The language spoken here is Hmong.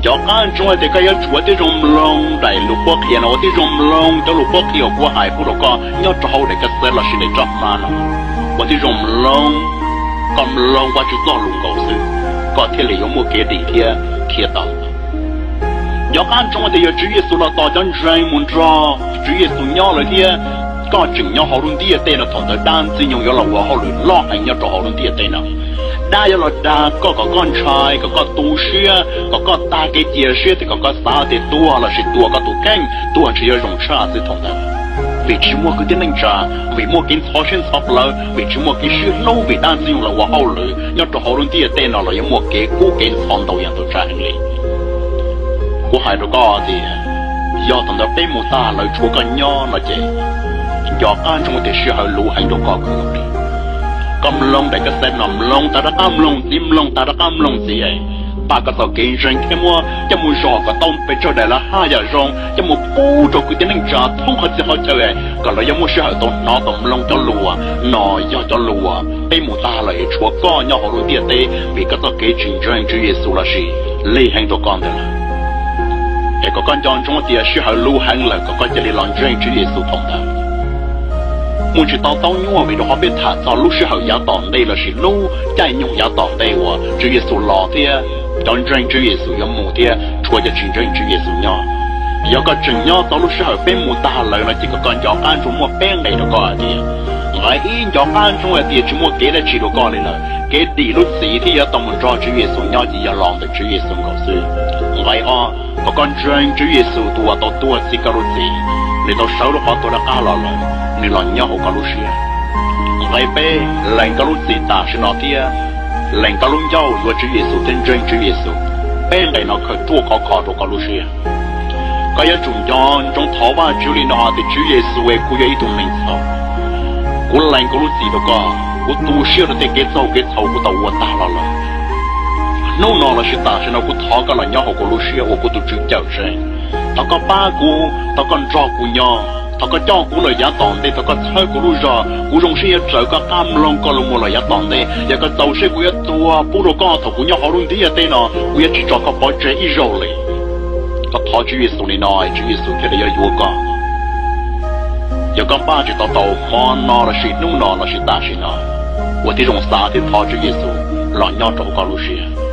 Nco qab ntsoov tias koj yuav tsum ua tib zoo mloog daim lus qhuab qhia no, ua tib zoo mloog cov lus qhuab qhia uas kuv hais pub rau koj nyob rau hauv daim kas xev lossis daim roj hmab no. Ua tib zoo mloog, koj mloog Vajtswv txoj lus nkaus xwb, koj thiaj li yuav muaj kev dim thiab khiav tau. Nco qab ntsoov tias yog Tswv Yexus los tos cov ntseeg mus nrog Tswv Yexus nyob lawm thiab koj tseem nyob hauv lub ntiaj teb no, thaum ntawd dab Ntxwg Nyoog yuav los ua hauj lwm loj heev nyob rau hauv lub ntiaj teb no. Dab yuav los dag koj kom koj ntshai, kom koj tu siab, kom koj tag kev cia siab, thiab kom koj xav tias tuag lossis tua koj tus kheej tuag ntshe yuav zoo tshaj xwb thaum ntawd. Vim tsis muaj kwv tij neej tsa, vim muaj kev ntxhov siab ntxhov plawv, vim tsis muaj kev sib hlub, vim dab Ntxwg Nyoog los ua hauj lwm nyob rau hauv lub ntiaj teb no los yuav muaj kev kub kev ntxhov ntau yam ntau tsav heev li. Kuv hais rau koj tias yog thaum ntawd peb mus tag lawm tshuav koj nyob no ces nco qab ntsoov tias sij hawm luv heev rau koj kawg nkaus li. Koj mloog daim kas xev no, mloog tas rov qab mloog ntxiv, mloog tas rov qab mloog ntxiv, pab koj txoj kev ntseeg thiab muab coj mus zom kom tau pes tsawg daim lawv haj yam zoo coj mus pub rau kwv tij neej tsa thoob qhov txhia qhov chaw, kom lawv yuav muaj sij hawm tau hnov tau mloog cov lus no. Yog cov lus peb mus tag lawm es tshuav koj nyob hauv lub ntiaj teb vim koj txoj kev tsis ntseeg Tswv Yexus lossis lig heev rau koj ntawd lawm. Es kom koj nco ntsoov tias sij hawm luv heev lawm, kom koj cia li los ntseeg Tswv Yexus thaum ntawd. Muaj tsis tau taub nyuaj vim rau qhov peb tham txog lub sij hawm yav tom ntej lossis lub caij nyoog yav tom ntej uas Tswv Yexus los thiab cov ntseeg Tswv Yexus yuav mus thiab tshuav cov tsis ntseeg Tswv Yexus nyob. Yog koj tseem nyob txog lub sij hawm peb mus tag lawm no ces kom koj nco qab ntsoov muaj peb nqe rau koj hais tias, nqe ib, nco qab ntsoov hais tias tsis muaj kev dab tsi rau koj li lawm, kev dim lub txim thiab yuav tau mus nrog Tswv Yexus nyob ces yog los ntawm Tswv Yexus nkaus xwb. Nqe ob, kom koj ntseeg Tswv Yexus tus uas tau tuag txhiv koj lub txim, nws tau sawv lub qhov tuag rov qab los lawm, nws los nyob hauv koj lub siab. Nqe peb, lees koj lub txim tam sim no thiab lees koj lub ncauj yuav Tswv Yexus thiab ntseeg Tswv Yexus. Peb nqe no khaws ruaj khov kho rau koj lub siab. Koj yuav tsum nco ntsoov thov Vajtswv li no hais tias, Tswv Yexus es, kuv yog ib tug neeg txhaum. Kuv lees kuv lub txim rau koj, kuv tu siab rau tej kev txaug kev txhaum kuv tau ua tag los lawm. Hnub no lossis tam sim no kuv thov koj los nyob hauv kuv lub siab ua kuv tus Tswv cawm seej. Thov koj pab kuv, thov koj nrog kuv nyob, thov koj coj kuv lawm yav tom ntej, thov koj txhawb kuv lub zog, kuv zoo siab yuav raws koj qab mloog koj lus mus lawm yav tom ntej. Yog koj txaus siab kuv yuav tuag pub rau koj thaum kuv nyob hauv lub ntiaj teb no, kuv yuav tsis tso koj pov tseg ib zaug li. Koj thov Tswv Yexus li no, Tswv Yexus thiaj li yuav yuav koj. Yog koj npaj tsis tau tau hmo no lossis hnub no lossis tam sim no, ua tib zoo xav thiab thov Tswv Yexus los nyob rau hauv koj lub siab.